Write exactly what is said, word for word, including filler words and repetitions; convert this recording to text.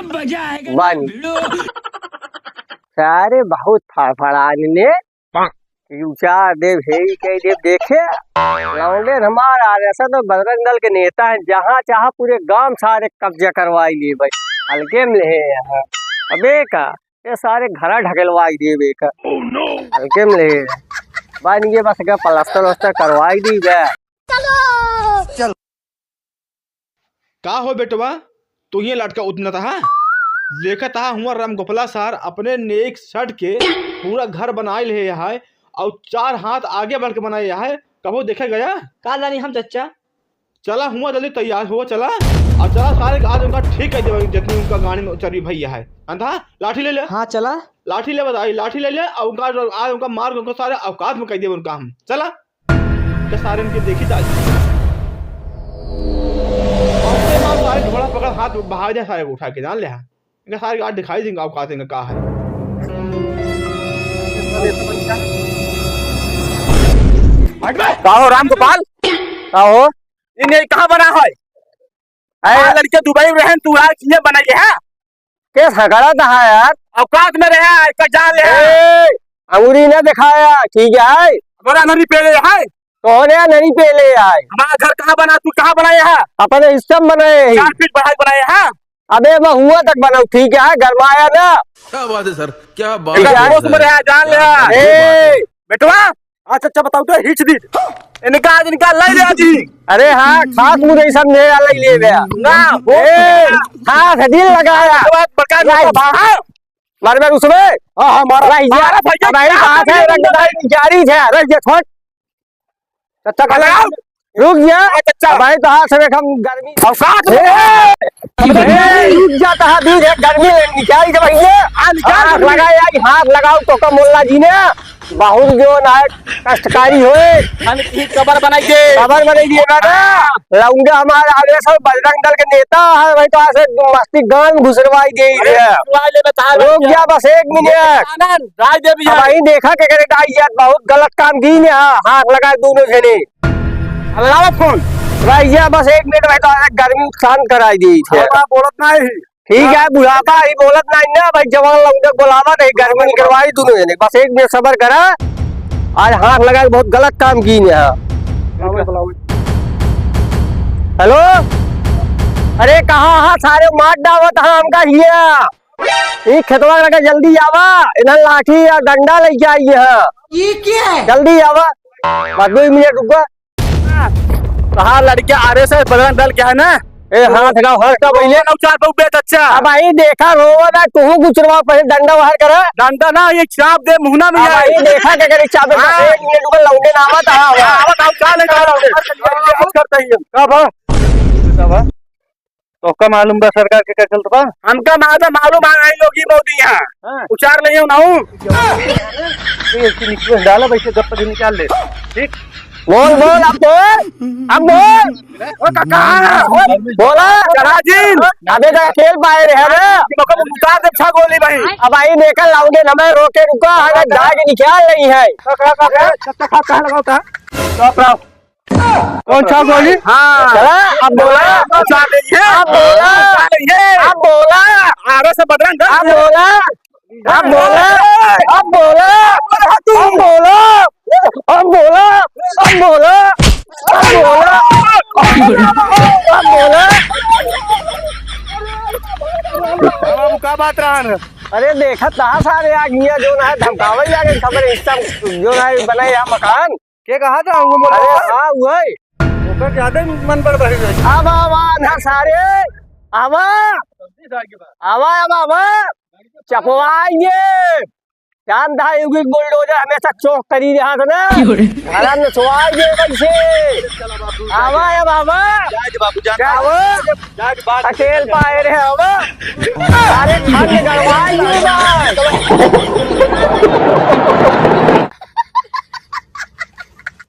बन। सारे बहुत फड़फड़ान ने। कि उचार देव, हेई कह देव, देखे। लौंडे हमार आर एस एस और बजरंग दल के नेता हैं, जहाँ चाहा पूरे गांव सारे कब्जा करवाई लेबे भाई। हल्के में ले हैं यहाँ। अबे का, ये सारे घरा ढकेलवाई देबे का। हल्के में ले। बन ये बस का प्लास्टर वस्टर करवाई दी बे। का हो बेटवा, तू ही लटका उतना तहा? देखत हा हुआ रामगोपाला सार अपने नेक सट के पूरा घर बनाए ले है, और चार हाथ आगे बढ़ के बनाए है। कबो देखे गया? का जानी हम चच्चा। चला हुआ जल्दी तैयार हो, चला। और चला सारे के आज उनका ठीक कर देवा, जितनी उनका गाड़ी में चर्बी भैया है। अंधा, लाठी ले ले। हाँ, चला। लाठी ले बताई, लाठी ले ले, और उनका आज उनका मार के उनका सारे औकात में कर देवा उनका हम। चला। इनका सारे इनके देखी जाए। अपने मार सारे झोला पकड़ हाथ बहा दे सारे को उठा के, जान ले। इनका सारे आज दिखाई देंगे औकात इनका का है। का हो राम गोपाल? का हो? इन ये कहाँ बना है? अरे लड़के दुबई में रहन, तू आज किए बनाई है? के झगड़ा कहा यार? औकात में रहे, का जान ले। ए, अंगूरी ना दिखाया, ठीक है? हमारा नहीं पहले है। कौन है नहीं पहले आए? हमारा घर कहाँ बना, तू कहाँ बनाए है? अपने हिस्से में बनाए हैं। चार फीट बढ़ाई बनाए है। अबे मैं हुआ तक बनाऊ, ठीक है? गरमाया ना। क्या बात है सर, क्या बात इनका है दोस्त सर। में रहा, जान ले। क्या बात है, ए, क्या बात है। बेटवा, अच्छा, अच्छा, बताओ तो, हिच दी। इनका आज इनका लाई ले आज ही। अरे हाँ, खास मुझे सब ले आ, लाई ले गया। ना, हो। ए, हाँ, सजील लगाया। बात बड़का लाई। ना, हाँ। मार बे उसमें। हाँ, हाँ, मारा। लाई जा। मारा भैया, भाई, क्या बात है, है? रंगदारी जारी है। अरे, ये छोड़। चाचा का लगाओ। रुक जा। हाँ, चाचा। भाई, तो हाथ से देख, हम गर्मी। और साथ में। ए! अबे, रुक जा, तो हाथ भी देख, गर्मी ले निकाल के भैया। हाँ, निकाल हाथ गर्मी। लगा यार, हाथ लगाओ, तो का मोल्ला जी ने बहुत जो ना कष्टकारी होए। हम ई कबर बनाई दे। कबर बनाई दिए ना, ना। लौंडा हमारा आगे सब बजरंग दल के नेता है भाई, तो ऐसे मस्ती गान घुसरवाई दे अरे, दिया। घुसरवाई ले बता रुक भैया। जा, बस एक मिनट। आनंद, राय दे भैया। अब भाई देखा के करे, आई यार बहुत गलत काम की ने, हाँ, हाथ लगाए दोनों जने। लगाओ फोन। भैया, बस एक मिनट भाई, तो गर्मी शांत कराई दी थे। हाँ, बोलत नहीं। ठीक है, बुढ़ापा ही बोलत नहीं ना भाई, जवान लोग के बोलावा नहीं, गर्मी निकलवाई दोनों जने। बस एक मिनट सबर करा, आज हाथ लगा के बहुत गलत काम की ने। हाँ। हेलो, अरे कहाँ हा सारे, मार डावत हा हमका हिया। ई खेतवा लगा जल्दी आवा, इधर लाठी या डंडा लेके आई है। ये क्या है? जल्दी आवा, बस दो मिनट रुको। कहा लड़के आर एस एस बजरंग दल क्या है ना? ए, हाथ लगाओ, हाथ लगाओ पहले। नौ चार पे उबे, अच्छा। अब भाई देखा, रोवा ना, तू गुचरवा, पहले डंडा बाहर करा। डंडा ना, ये चाप दे मुहना में अब यार। भाई देखा, क्या करे, चाप दे, हाँ। एक मिनट रुको, लौंडे ना आवत, हाँ, हाँ, हाँ। आवत, आओ, चाल, चाल, लौंडे। कुछ करता ही है। का बा? का बा? तोहका मालूम बा सरकार के का चलत बा? हमका मालूम, मालूम आ गई लोग ही मोदी यहाँ। हाँ। उचार नहीं हो ना हूँ। ये इसकी निकल डाला, वैसे गप के निकाल ले। ठीक? बोल, बोल, अब बोल, अब बोल। ओ काका, बोला। राजीव। अबे तो खेल पाए रहे ना। तुमको उतार दे छह गोली भाई। अब आई लेकर लाओगे ना, मैं रोके रुका, अगर जाके निकाल नहीं है। काका, काका, कब तक हाथ कहाँ लगाओ था? कब रहा? कौन सा गोली? हाँ। चला, अब बोला। बचा लेंगे। अब बोला। बचा लेंगे। अब बोला। आगे से बदला, अब बोला। अब बोला। अब बोला। अब बोला। अब बोला। अब बोला। अब बोला। अब बोला। बाबू, का बात रहन? अरे, देखत ना सारे आग निया जो ना है, धमकावल जाके खबर, इस सब जो ना है, बनाए यहाँ मकान। के कहा था हमको बोला अरे था? हाँ, वही। ओकर ज्यादा ही मन पर बढ़ गई। अब आवा ना सारे, आवा, आवा, अब आवा, चपवाएंगे। जानता है, युगी बुलडोजर हमेशा चौक करी रहा था ना। क्यों रे? घरा में सोआएंगे वैसे। आवा, अब आवा। जाए दे बाबू, जाए दे। आवा। जाए दे बाबू। अकेल पाए रहे, आवा। अरे, खाने गड़वाई नहीं बा।